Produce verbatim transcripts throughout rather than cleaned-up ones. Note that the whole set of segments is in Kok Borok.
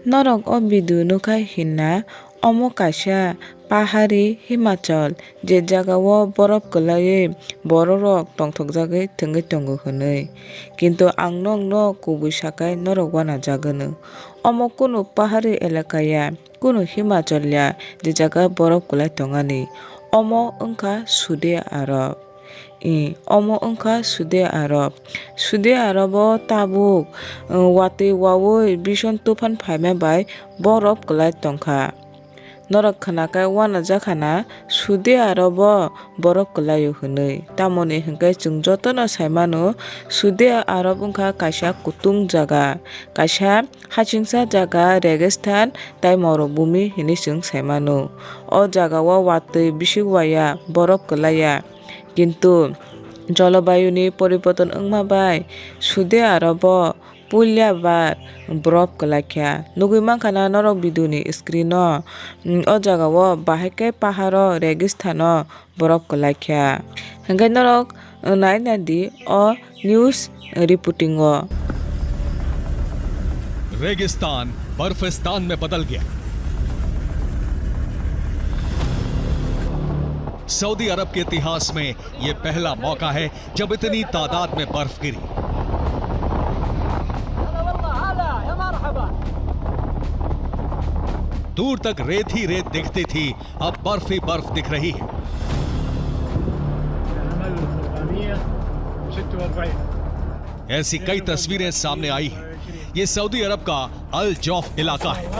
Norok o video nukha hinna, omo kaisa pahari Himachal, je jagao borof kwlaiwi bororok tongthokjagwi thwngwi tongo hwnwi. Kintu ang nokno kubui sakhai norok uanajagwno. Omo kunu pahari elaka ya, kunu Himachal ya, je jaga borof kwlai tongani. Omo wngkha Saudi Arab. I, omo wngkha Saudi Arab. Saudi Arabo tabuk, uh, watwi wawi bison tuphan phaima bai borof kwlai tongkha. Norok khwnakhai uanajakhana Saudi Arabo borof kwlaio hwnwi. Tamoni hwnkhe chwng jotono saimano, Saudi Arab wngkha kaisa kutung jaga, kaisa hasingsa jaga, Registan tai morobhumi hwnwi chwng saimano. O jagao watwi bisik waya, borof kwlaiya. Kintu jolobayuni poriborton wngma bai Saudi Arabo puila bar borof kwlaikha. Nugwi mankha na norok video ni screen o, mm, o jagao bahai khe paharo Registano borof kwlaikha. Hwnkhe norok, uh, naina di o news reporting o. रेगिस्तान बर्फिस्तान में बदल गया। सऊदी अरब के इतिहास में ये पहला मौका है जब इतनी तादाद में बर्फ गिरी। दूर तक रेत ही रेत दिखती थी, अब बर्फ ही बर्फ दिख रही है। ऐसी कई तस्वीरें सामने आई हैं। ये सऊदी अरब का अल जौफ इलाका है,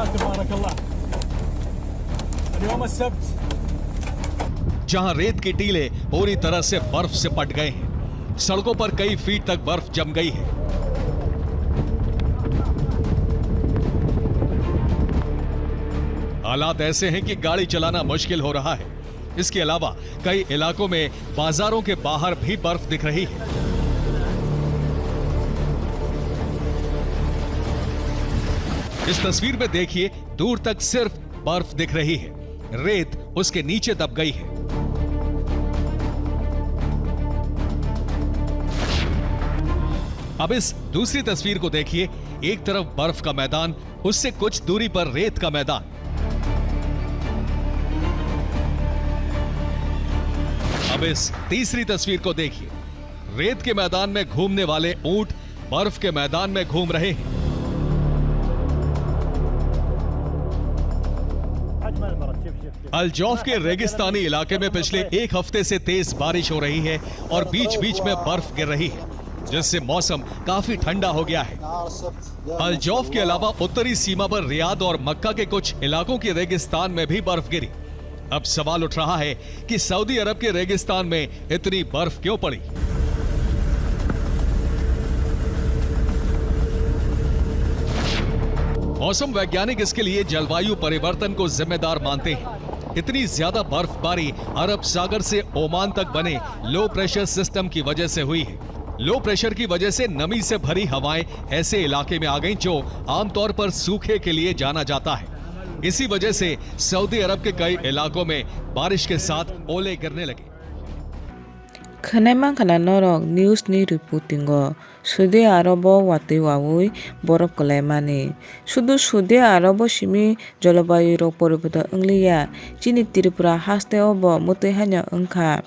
जहां रेत के टीले पूरी तरह से बर्फ से पट गए हैं। सड़कों पर कई फीट तक बर्फ जम गई है। हालात ऐसे हैं कि गाड़ी चलाना मुश्किल हो रहा है। इसके अलावा कई इलाकों में बाजारों के बाहर भी बर्फ दिख रही है। इस तस्वीर में देखिए, दूर तक सिर्फ बर्फ दिख रही है, रेत उसके नीचे दब गई है। अब इस दूसरी तस्वीर को देखिए, एक तरफ बर्फ का मैदान, उससे कुछ दूरी पर रेत का मैदान। अब इस तीसरी तस्वीर को देखिए, रेत के मैदान में घूमने वाले ऊंट बर्फ के मैदान में घूम रहे हैं। अल जौफ के रेगिस्तानी इलाके में पिछले एक हफ्ते से तेज बारिश हो रही है और बीच-बीच में बर्फ गिर रही है, जिससे मौसम काफी ठंडा हो गया है। अल जौफ के अलावा उत्तरी सीमा पर रियाद और मक्का के कुछ इलाकों की रेगिस्तान में भी बर्फ गिरी। अब सवाल उठ रहा है कि सऊदी अरब के रेगिस्तान में इतनी बर्फ क्यों पड़ी? मौसम वैज्ञानिक इसके लिए जलवायु परिवर्तन को जिम्मेदार मानते हैं। इतनी ज्यादा बर्फबारी अरब सागर से ओमान तक बने लो प्रेशर सिस्टम की वजह से हुई है। लो प्रेशर की वजह से नमी से भरी हवाएं ऐसे इलाके में आ गईं जो आमतौर पर सूखे के लिए जाना जाता है। इसी वजह से सऊदी अरब के कई इलाकों में बारिश के साथ ओले गिरने लगे। Khwnai mankha na norok news ni reporting o, Saudi Arabo watwi wawi borof kwlaimani. Sudu Saudi Arabo simi jolobayu rok poriborton wngliya. Chini Tripura haste o bo mwtwi haino wngkha.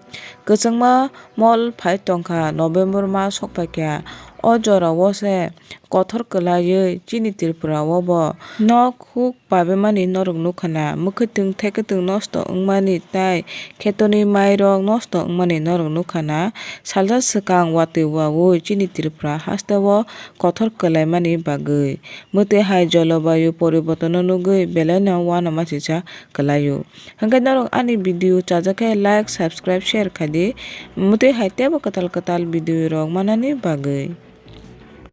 Kwchangma mol phai tongkha, November mas sokphaikha. O jorao se kothor kwlaiwi chini Tripura o bo nok huk pabemani norok nukha na, mwkhwtwng theketwng nosto wngmani tei khetorni mairok nosto wngmani norok nukha na. Salsa swkang watwi wawi chini Tripura haste o kothor kwlaimani bagwi mwtwi hai jolobayu poribortono nugwi belaino uanama sisa kwlaio. Hwnkhe norok ani video chajak khe like, subscribe, share khai di, mwtwi hai teibo kwtal kwtal video rok manani bagwi.